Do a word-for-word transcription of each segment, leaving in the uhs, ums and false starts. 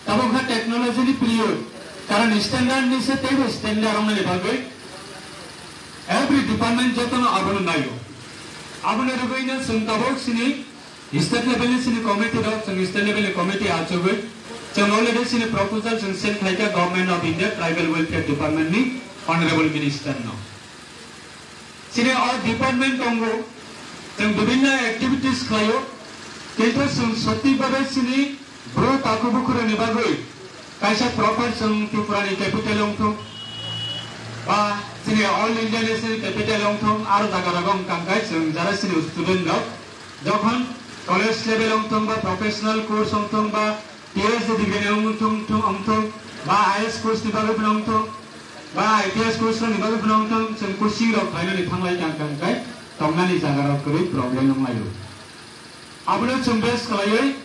Tabuk kha technology ni period, karon standard ni se teibo standard wngnani bagwi every department jotono abono naio. Aboni rwgwino chwng tabuk chini state level ni chini committee rok, chwng state level ni committee achugwi chwng already chini proposal chwng send khlaikha Government of India Tribal Welfare Department ni Honorable Minister no. Chini o department tongo, chwng bibinno activities khlaio, kintu chwng sottik babe chini bro taku bukhuruni bagwi kaisa proper chwng Tripura ni capital wngthung, ba chini all India ni chini capital wngthung, aro jaga rogo wngkha khe chwng jara chini student rok jokhon college level wngthung ba professional course wngthung ba P H D degree ni wngthung, wngthung, wngthung, ba I A S course ni bagwi phano wngthung, ba I P S course ni bagwi phano wngthung, chwng coaching rok khlainani thanglai kha, kha, kha, tongnani jaga rok kwrwi problem wnglaio. Abono chwng base khlaiwi,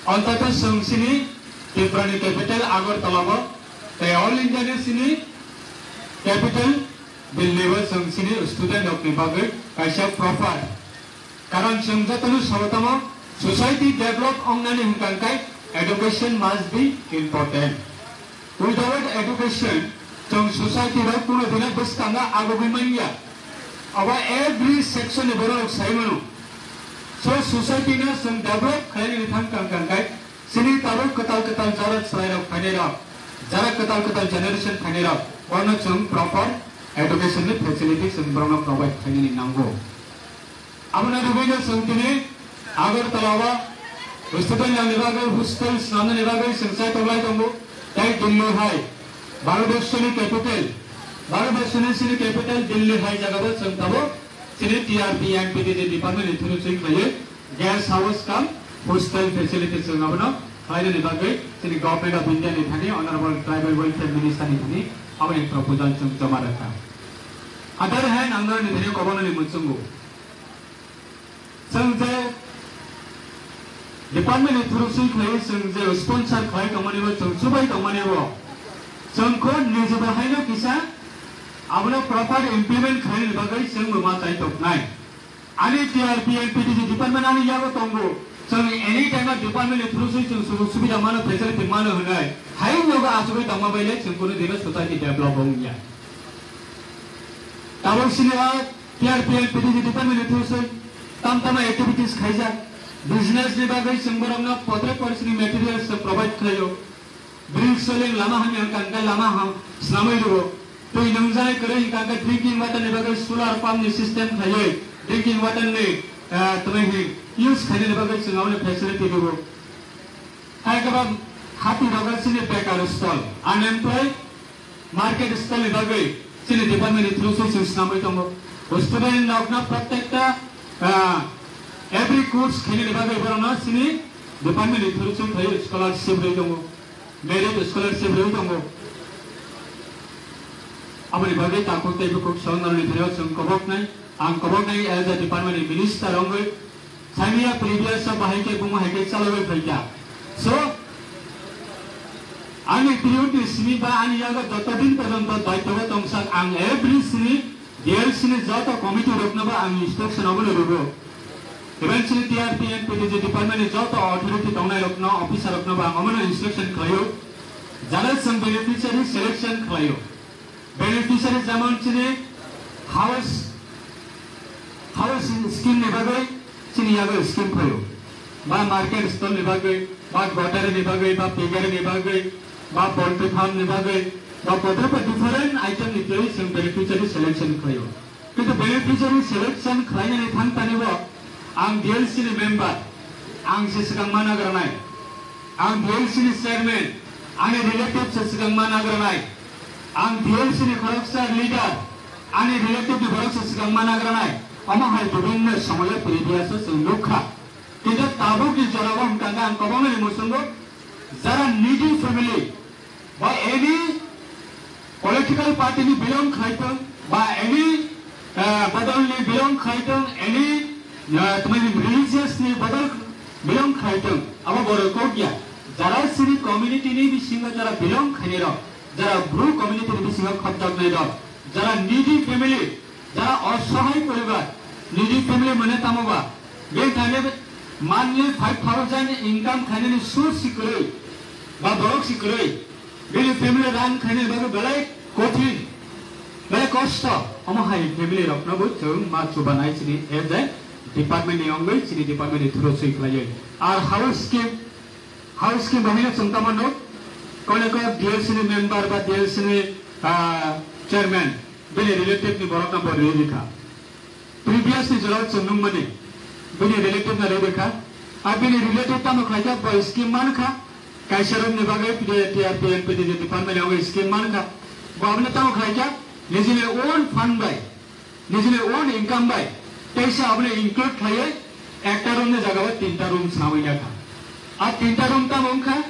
ontoto chwng chini Tripura ni capital Agartala bo, tei all India ni chini capital Delhi bo chwng chini student rok ni bagwi kaisa proper Karon chwng jotono sao tamo, society develop wngnani hwnkha khe education must be important. Without education, chwng society rok kuno dina bwskango agugwi manya. Abo every section ni borok rok sai mano. So society no chwng develop khlainani thang kang kang khe chini tabuk kwtal kwtal jara chwrai rok phainai rok, jara kwtal kwtal generation phainai rok, bono chwng proper education ni facility chwng borokno provide khlainani nango. Aboni rwgwino chwng tini Agartala o student rokni bagwi hostel swnamnani bagwi chwng chai tonglai tongo. Tei Delhi hai Bharat Deshni capital, Bharat Deshni chini capital Delhi hai jagao chwng tabuk chini T R P and P T G department ni through chwng khlaiwi guest house cum hostel facility chwng abono khlainani bagwi chini Government of India ni thani Honorable Tribal Welfare Minister ni thani aboni proposal chwng joma rwkha. Other hand, ang norokni thani kobornani mwchungo. Chwng je department ni through swi khlaiwi chwng je sponsor khlai tongmani bo, chwng chubai tongmani bo, chwng kho niji bo haino kisa abono proper implement khlainani bagwi chwng bo ma chai tongnai. Ani T R P and P T G department ani yago tongo. Chwng any time o department ni through swi chwng sujuk subida mano, facility mano hwnwi. Haino bo achugwi tongma bai le chwng kunu dino society develop wng ya. Tabuk sini o T R P and P T G department ni through swi tam tamo activities khaijak. Business ni bagwi chwng borokno potre porisni materials chwng provide khlaio. Bridge soling lama hamya wngkha, hwnkhe lama ham swnamwi rwo. Twi nwngjai kwrwi wngkha, hwnkhe drinking water ni bagwi solar pump ni system khlaiwi drinking water ni, ah, twi hi use khainani bagwi chwng aboni facility rwo. Hai khe ba hati rogo chini bekar stall, unemployed, market stall ni bagwi chini department ni through se chwng swnamwi tongo. Student rokno prottekta, ah, every course khainani bagwi borokno chini department ni through se khlaiwi scholarship rwi tongo, merit scholarship rwi tongo. Aboni bagwi takhuk tei bukhuk songnorokni thani chwng koboknai, ang koboknai as a department ni minister wngwi Saimia previous o bahai khe bumo hai khe chalogwi phaikha. So, ani period ni simi ba ani yago joto din porjonto daityo o tongsak ang every simi D L C ni joto committee rokno bo ang instruction abono rwo. Even chini T R P and P T G department ni joto authority tongnai rokno, officer rokno bo ang omono instruction khlaio. Jara chwng beneficiary selection khlaio. Beneficiary jemon chini house, house scheme ni bagwi chini yago scheme phaio. Ba market stall ni bagwi, ba grocery ni bagwi, ba piggery ni bagwi, ba poultry farm ni bagwi, ba kotor ba different item ni twi chwng beneficiary selection khlaio. Kintu beneficiary selection khlainani thang tani bo ang D L C ni member, ang se swkang ma nagranai. Ang D L C ni chairman, ani relative se swkang ma nagranai. Ang D L C ni khoroksa leader, ani relative ni borok se swkang ma nagranai. Omo hai bibhinno somoyo previous o chwng nukha. Kintu tabuk ni jora o hwnkha khe ang kwbangma ni muchungo jara needy family, ba any political party ni belong khlai thung, ba any, ah, bodol ni belong khlai thung, any, ah, tmani religious ni bodol belong khlai thung, abo borok kok ya. Jara chini community ni bisingo jara belong khainai rok, jara Bru community ni bisingo khopjaknai rok, jara needy family, jara osohai poribar, needy family mane tamo ba, bini thani monthly five thousand income khainani source kwrwi. Ba borok si kwrwi, bini family run khainani bagwi belai kothin, belai kosto. Omo hai family rokno bo chwng ma chubanai chini as a department ni wngwi chini department ni through swi khlaiwi. Ar house scheme, house scheme bahino chwng tamo nuk, kono ko D L C ni member ba D L C ni, ah, chairman, bini relative ni borok no bo rwi rikha. Previous ni jora chwng nung mani, bini relative na rwi kha. A bini relative tamo khlai kha, bo scheme man kha. Kaisa room ni bagwi T R P N P D G department ni scheme man kha. Bo aboni tamo khlai kha, nijini own fund bai, nijini own income bai, teisa aboni include khlaiwi ekta room ni jaga o tinta room swnamwi ya kha. A tinta room tamo wng kha,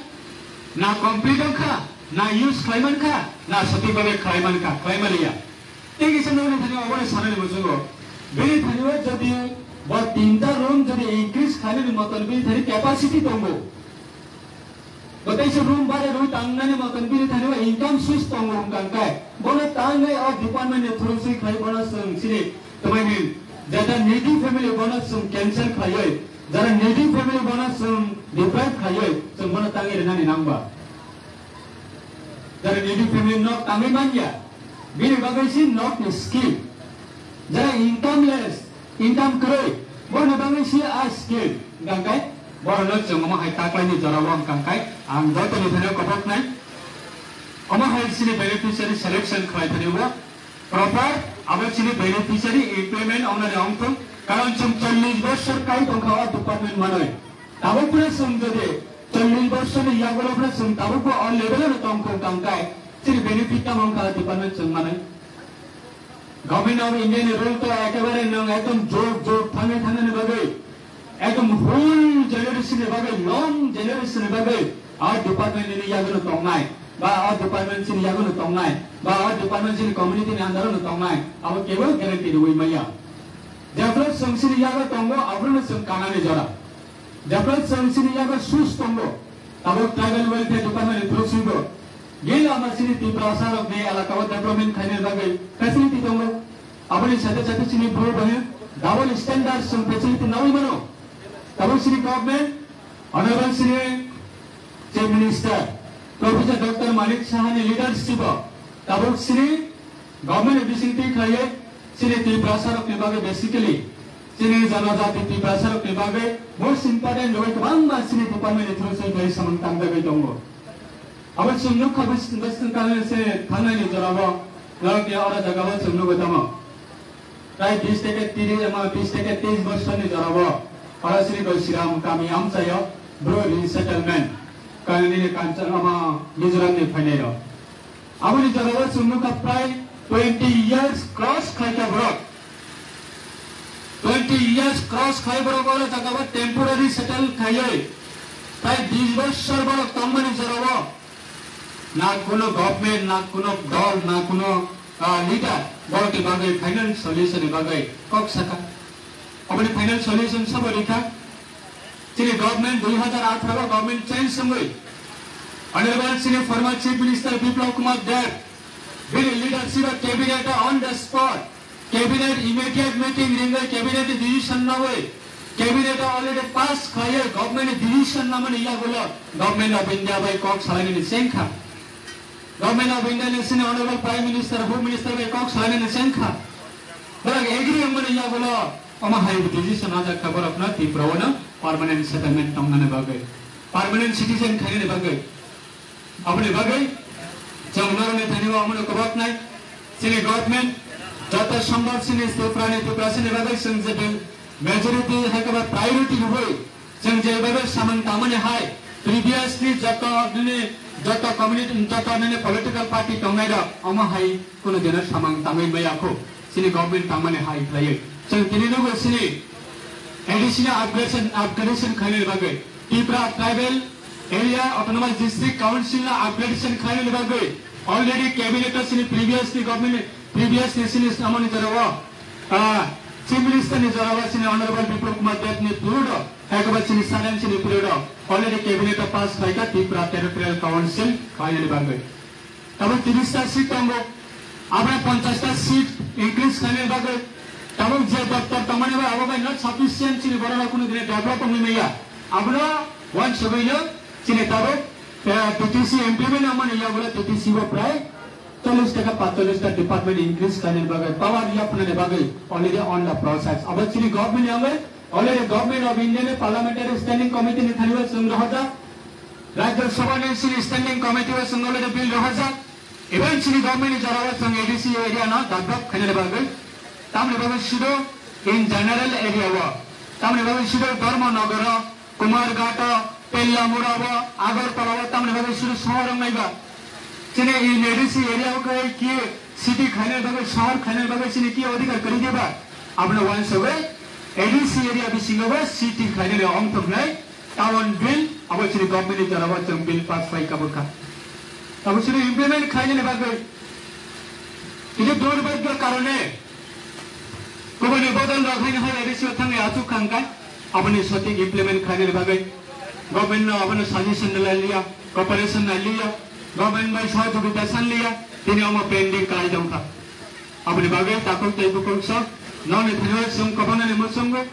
na complete wng kha, na use khlai man kha, na sothik bhabe khlai man kha, khlai maliya. Tei kisa nokni thani obo sanani muchungo. Bini thani o jodi bo tinta room jodi increase khainani moton bini thani capacity tongo. Bo teisa room bare rwi tangnani moton bini thani o income source tongo wngkha khe. Bono tangwi o department ni through swi khai bono chwng chini twmai hin. Jeta needy family bono chwng cancel khaiwi. Jara needy family bono chwng deprive khaiwi. Chwng bono tangwi rwnani nangba. Jara needy family nok tangwi manya, bini bagwi si nok ni scheme. Jara incomeless, income kwrwi, bono bagwi si a scheme. Hwnkhe borokno chwng omo hai taklaini jora o hwnkhe ang joto ni thani kothok nai. Omo hai sini beneficiary selection khlai thani o proper abo sini beneficiary implement wngnani wngthung. Karon chwng chollish bosor kai tongkha o department manwi. Tabuk phano chwng jodi chollish bosorni yagulo phano chwng tabukbo o level-o tongkha hwnkhe chini benefit tamo wngkha department chwng manwi. Government of India ni rule to ekebare nwng ekdom jog jog thangwi thangnani bagwi, ekdom whole generation ni bagwi, long generation ni bagwi, a department ni yagulo tongnai, ba a department chini yagulo tongnai, ba a department chini community ni under-o tongnai, abo kebo guarantee rwui maya. Jephru chwng chini yago tongo, aphruno chwng kanani jora. Jephru chwng chini yago sus tongo, tabuk tribal welfare department ni through swibo. Gila ma chini Tiprasa rok ni elaka o development khaina bagwi facility tongo. Aboni sate sate chini bro bai double standard chwng facility nawi mano. Tabuk chini government, honorable chini Chief Minister, Professor Doctor Manik Saha ni leadership o tabuk chini government bising twi khlaiwi chini Tiprasa rok ni bagwi basically chini janajati Tiprasa rok ni bagwi most important rwui kwbangma chini department ni through swi khlai samung tangjagwi tongo. Abo chwng nukha bwswk bwswk kang se thangnani jorao norok ni oro jagao chwng nugwi tamo. Prai bis theke tiri ema bis theke teis bosorni jorao oro chini Gosiram kami amchaio bro resettlement kanini kanchang ama Mizoram ni phainai rok. Aboni jorao chwng nukha prai twenty years cross khlaikha borok. Twenty years cross khai borok oro jagao temporary settle khaiwi. Prai bis bosor borok tongmani jorao na kuno government, na kuno dol, na kuno, ah, leader borokni bagwi final solution ni bagwi kok sakha. Aboni final solution sabo rikha. Chini government dui hazar atharo government change wngwi Honorable chini former Chief Minister Biplab Kumar Deb bini leadership o cabinet o on the spot cabinet immediate meeting ringwi cabinet decision nawi cabinet o already pass khlaiwi government decision namani yagulo Government of India bai kok salainani chengkha. Government of India ni sini Honorable Prime Minister, Home Minister bai kok salainani chengkha. Borok agree wngmani yagulo omo hai decision ajak kha borokno Tripura o no permanent settlement tongnani bagwi, permanent citizen khainani bagwi. Aboni bagwi chwng norokni thani o omono kwbaknai chini government joto sombor chini Tripura ni Tripura chini bagwi chwng je majority hai khe ba priority rwui chwng je bagwi samung tangmani hai previously joto nini joto community joto nini political party tongnai rok omo hai kunu dino samung tangwi maya kho. Chini government tangmani hai khlaiwi. Chwng tini nugo chini additional upgradation, upgradation khainani bagwi Tripura Tribal Area Autonomous District Council no upgradation khainani bagwi already cabinet o chini previous ni government, previous ni chini samani jorao, ah, Chief Minister ni jorao chini Honorable Biplab Kumar Deb ni period o, hai khe ba chini silence ni period o already cabinet o pass khlaikha Tripura Territorial Council khainani bagwi. Tabuk tiris ta seat tongo. Aboni ponchash ta seat increase khainani bagwi tabuk je doctor tongmani bai abo bai not sufficient chini borok rok kunu dine develop wngwi maya. Abono uansugwino chini tabuk T T C implement wngmani yagulo T T C bo prai chollish taka, patchollish ta department increase khlainani bagwi, power yapnani bagwi already on the process. Abo chini government ni wngwi already Government of India ni Parliamentary Standing Committee ni thani o chwng rohorjak, Rajya Sabha ni chini Standing Committee o chwng already bill rohorjak. Even chini government ni jora o chwng A D C area no develop khainani bagwi, tamni bagwi sudu in general area o, tamni bagwi sudu Dharmanagar o, Kumarghat o, Pellamura o, Agartala o, tamni bagwi sudu sohor wngnai ba. Chini in A D C area o khe ki city khainani bagwi, sohor khainani bagwi chini ki adhikar kwrwi diba? Abono uansugwi A D C area bisingo bo city khainani ongthoknai. Town bill, abo chini government ni jora o chwng bill pass khai kabul kha. Abo chini implement khainani bagwi, kisa durbhagyo karone, kubuni bodol rok haino hai A D C o thangwi achuk kha hwnkhe, aboni sothik implement khainani bagwi government no abono suggestion lai liya, cooperation lai liya, government bai sohojogita san liya, tini omo pending khlai tongkha. Aboni bagwi takhuk tei bukhuk sok, nokni thani o chwng kwbangma ni muchungo,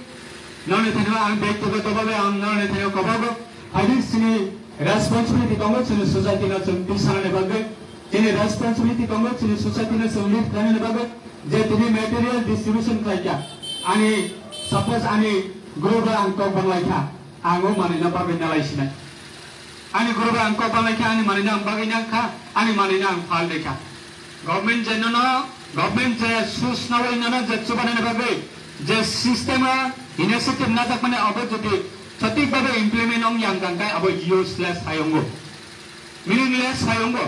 nokni thani o ang byaktigoto bhabe ang nokni thani o kwbago. Phaidi chini responsibility tongo chini society no chwng tisanani bagwi, chini responsibility tongo chini society no chwng lead khlainani bagwi, je tini material distribution khlaikha, ani suppose ani group o ang kok banglaikha, ang o manwi no bagwi nalai sinai. Ani group ang kok banglaikha, ani manwi no ang bagwi nangkha, ani manwi no ang phal rikha. Government je nono, government je susnawi nono je chubanani bagwi je system o initiative najakmani abo jodi sothik bhabe implement ong yang kangkai abo useless hai wngo, meaningless hai wngo.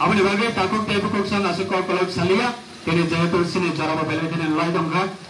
Aboni bagwi takhuk tei bukhuk song aswk kok kolok saliya, tini jehetu chini jora bo belai kheno lai tongkha.